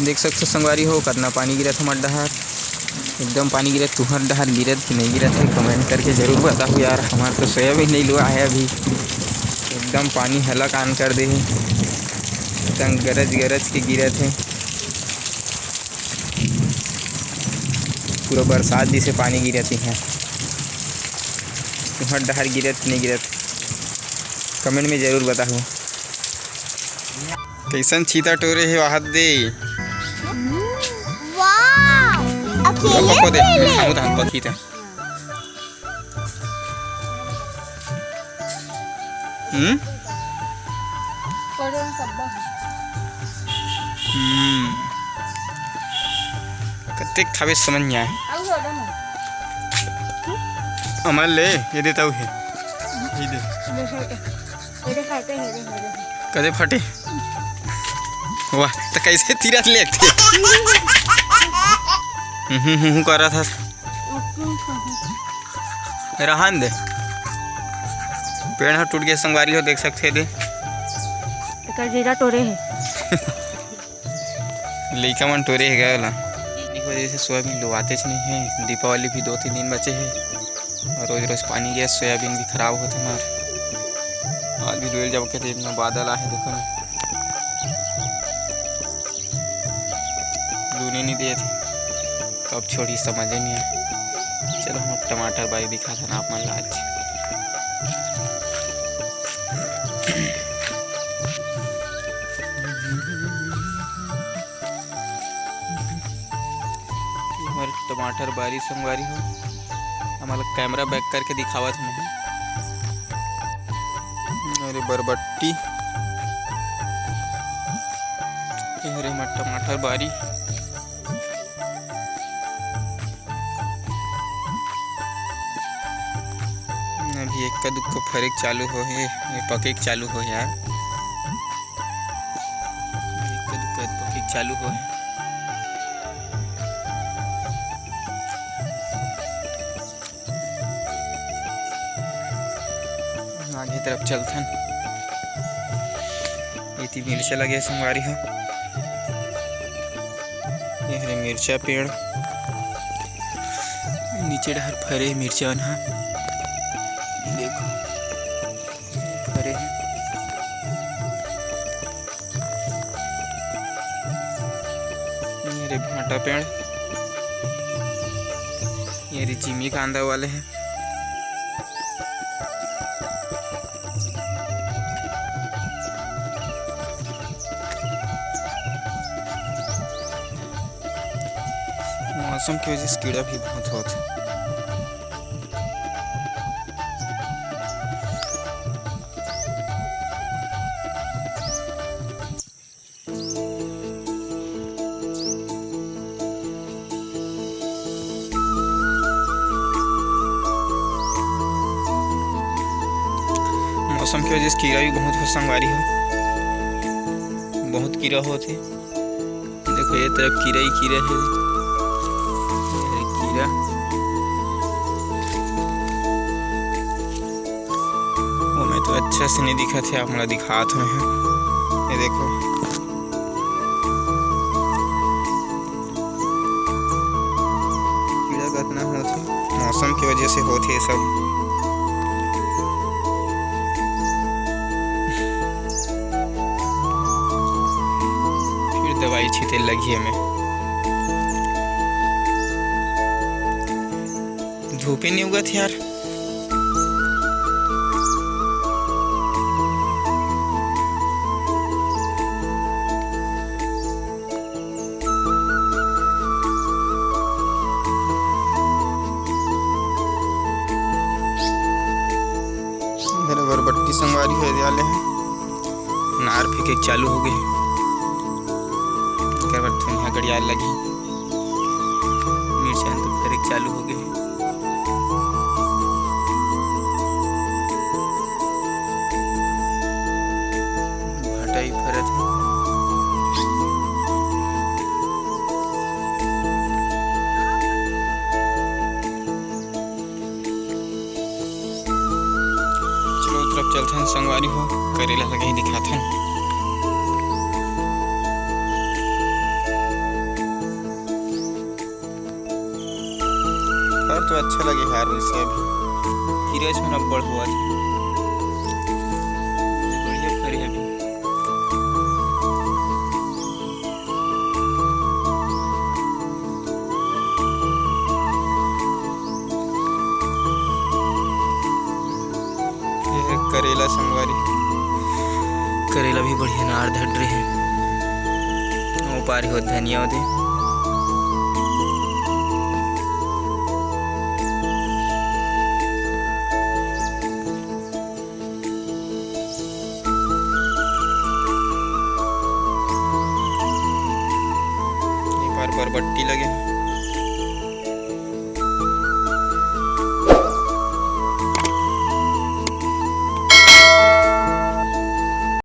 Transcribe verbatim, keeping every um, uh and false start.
देख सकथो संगवारी हो, कतना पानी गिरत हे हमर डहर। एकदम पानी गिरत, तुहर डहर गिरत कि नहीं गिरत हे, comment करके जरूर बताहू यार। हमार तो सोयाबीन नहीं लुआ हे अभी, एकदम पानी हलाकान कर दे हे, एकदम गरज गरज के गिरत हे, पूरा बरसात जैसे पानी गिरत हे। तुहर डहर गिरत कि नहीं गिरत, comment में जरूर बताहू। कैसन छीता टोरे हे वाहत दे। वाह, अकेले पको दे, अकेले। खाऊ धान पकी ते। हम्म। हम्म। कतेक खाबे समझ नहीं आए। अमल ले, ये देता हूँ। ये दे। कदे फटे? वाह, त कैसे तीरत ले थे? हम्म, हम्म, हम्म, कर रहा था। रहन दे, पेड़ ह टूट गया संगवारी हो, देख सकते दे। एकर जीरा टोरे हे। लइका मन टोरे हे गए ला। इही वजह से सोयाबीन लुआतेच नहीं है। दीपावली भी दो तीन दिन बचे है और रोज रोज पानी गया, सोयाबीन भी खराब होते हमार। आज भी डोल जाओ के इतना बादल आहे, देखो ना, लूने नहीं दे थे, कब छोड़ी समझ नहीं है। चलो हम टमाटर बारी दिखा था ना आप मन ला आज। हमर टमाटर बारी संगवारी हो, हमला कैमरा बैक करके दिखावत हूँ। अरे बरबट्टी, ये हरे हमर टमाटर बारी। अभी एक का दुख को फरे के चालू हो हे, ये पके के चालू हो हे यार। एक का दुख को पके के चालू हो हे। आगे तरफ चलथन। एती मिर्चा लगे हे संगवारी हो। ये हरे मिर्चा पेड़, नीचे डहर फरे मिर्चा मन ह, देखो फरे हे। ये हरे भांटा पेड़, ये हरे जिमी कांदा वाले हे। मौसम के वजह से कीड़ा भी बहुत होत हे। मौसम के वजह से कीड़ा भी बहुत हो संगवारी हो, बहुत कीड़ा होत हे। देखो ये तरफ कीड़ा ही कीड़ा हे, ये कीड़ा। ओमे तो अच्छा से नहीं दिखत हे, आप मोला दिखात हवे हे। ये देखो कीड़ा कतना होत हे, मौसम के वजह से होत हे सब। फिर दवाई छीटे लगही एमे। धूपे नहीं उगत यार। इधर बरबट्टी संगवारी हो जाले हे, नार फेंके चालू हो गए। एकर बाद थोड़ा गड़ियार लगी, मिर्चा तो फरे चालू हो गए। भांटा ही फरत हे। चलो, ओ तरफ चलथन संगवारी हो, करेला लगे ही दिखाथन। तो अच्छा लगे यार। वैसे अभी कीरा मन अब्बड़ होवत हे, बढ़िया फरे हे अभी। ये हे करेला संगवारी, करेला भी बढ़िया नार धर रहे हे। ओ पारी हो धनिया ओदे। ये पार बरबट्टी लगे।